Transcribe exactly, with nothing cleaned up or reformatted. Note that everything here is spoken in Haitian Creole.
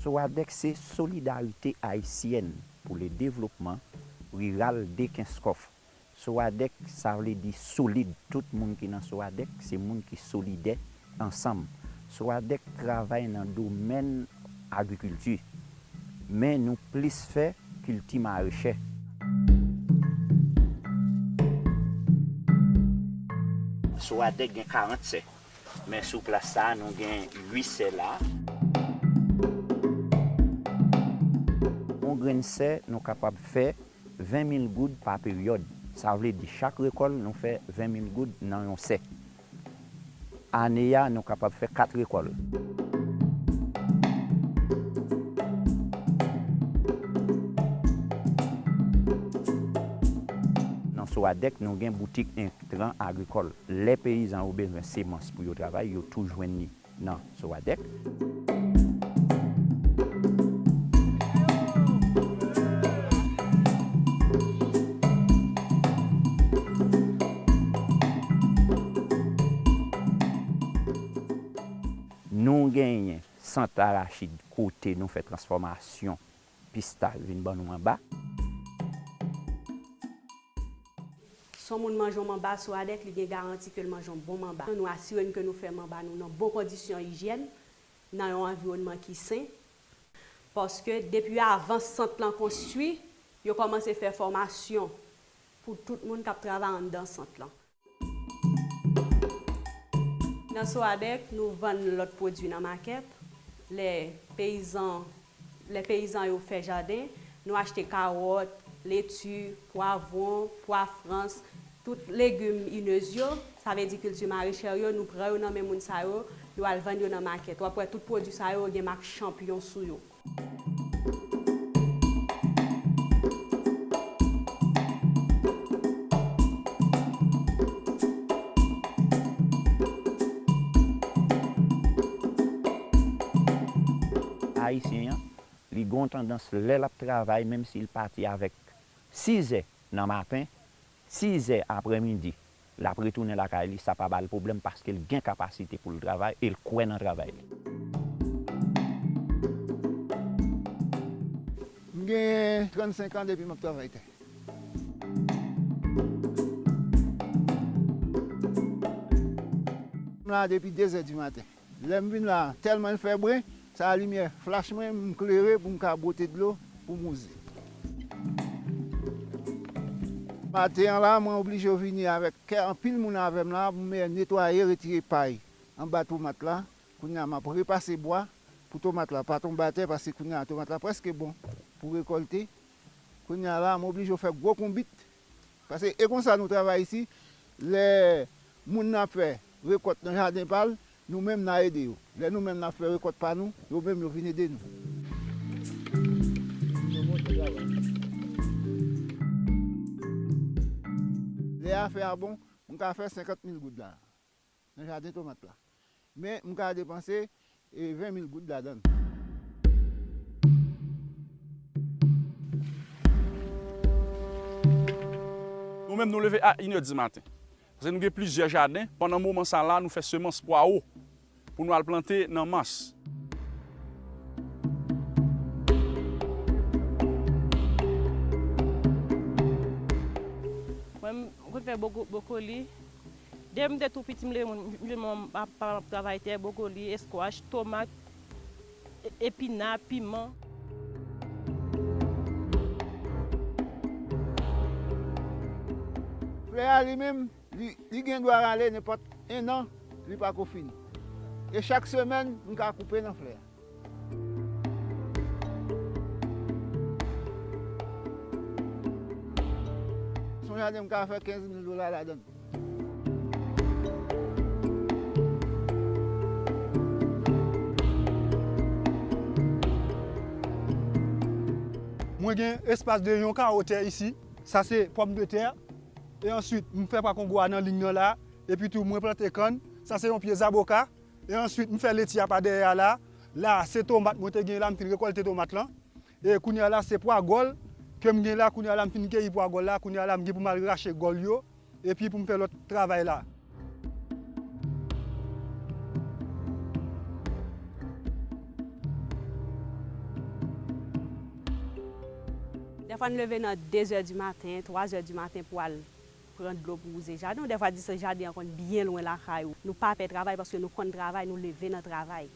Sowadec se Solidarité Haïtienne pour le Développement Rural de Kenskòf. Sowadec, sa vle di solid. Tout moun ki nan Sowadec, se moun ki solidè ansanm. Sowadec travay nan domèn agrikilti, men nou plis fè kilti marechè. Sowadec gen karant sè, men sou plas sa a, nou gen uit sè la. Yon grenn sè, nou kapab fè ven mil goud pa peryòd. Sa vle di chak rekòl, nou fè ven mil goud nan yon sè. Ane a, nou kapab fè kat rekòl. Nan Sowadec, nou gen boutik Intran Agricole. Lè peyizan yo bezwen semans pou yo travay, yo tou jwenn li nan Sowadec. Nou genyen sant arachid kote nou fè transfòmasyon pistaj vin ban nou anba. Si yon moun manje yon manba Sowadec, li gen garanti ke l manje yon bon manba. Nou asire n ke nou fè manba nou nan bon kondisyon ijyèn, nan yon anviwònman ki sen. Paske depi avan sant lan konstwi, yo kòmanse fè fòmasyon pou tout moun k ap travay anndan sant lan. Nan Sowadec, nou vann lòt pwodui nan makèt. Lè peyizan, lè peyizan yo fè jaden, nou achte kawòt, leti, pwavwon, pwa frans, tout legim inez yo, sa vle di kilti marechè yo, nou pran yo nan men moun sa yo, yo al vann yo nan makèt. W ap wè tout pwodui sa yo gen mak chanpiyon sou yo. Ayisyen an, li gen yon tandans lè l ap travay, menm si l pati avèk sizè nan maten, sizè aprèmidi, l ap retounen lakay li, sa pa ba l pwoblèm paske l gen kapasite pou l travay e l kwè nan travay li. M gen trannsenk an depi m ap travay tè. M la depi de zè di maten. Lè m vin la, tèlman l fè bre, sa limyè flach mwen, m klere pou m ka bwote dlo pou m wouze. Maten an la, mwen oblije vini avèk kè anpil moun avè m la pou m netwaye, retire pay anba tomat la. Kounye a, m ap repase bwa pou tomat la pa tonbe atè, paske kounye a, tomat la prèske bon pou rekòlte. Kounye a la, m oblije fè gwo konbit. Paske e konsa nou travay isi, lè moun nan ap fè rekòt nan jaden pa l, nou menm n a ede yo. Lè nou menm n ap fè rekòt pa nou, yo menm yo vin ede nou. Lè afè a bon, m ka fè senkant mil goud la nan jaden tomat la. Men, m ka depanse, e, ven mil goud ladan l. Nou menm, nou leve a inè di maten. Paske nou gen plizyè jaden. Pandan moman sa la, nou fè semans pwawo pou nou al plante nan mas. Mwen, m konn fè boko-, bwokoli. Depi m te tou piti, m leve, m, m, m, m ap, ap, ap travay tè, bwokoli, eskwach, tomat, e, epina, piman. Flè a li menm, li, li gen dwa rale nenpòt en an, li pa ko fini. E chak semèn, m ka koupe nan flè a. Se yon jaden m ka fè kenz mil dola ladan l. Mwen gen espas de yon kawo tè isi. Sa se pòmdetè. E answit, m fè pwa kongo a nan liy nan la. Epi tou, mwen plante kann. Sa se yon pye zaboka. E answit, m fè leti a pa dèyè a la. La, se tomat mwen te gen la, m fin rekòlte tomat lan. E kounye a la, se pwa gòl ke m gen la. Kounye a la, m fin keyi pwa gòl la. Kounye a la, m gen pou m al rache gòl yo. Epi pou m fè lòt travay la. Dèfwa n leve nan de zè di maten, twa zè di maten pou al pran dlo pou wouze jaden w. Dèfwa distans jaden an konn byen lwen lakay ou. Nou pa pè travay paske nou konn travay, nou leve nan travay.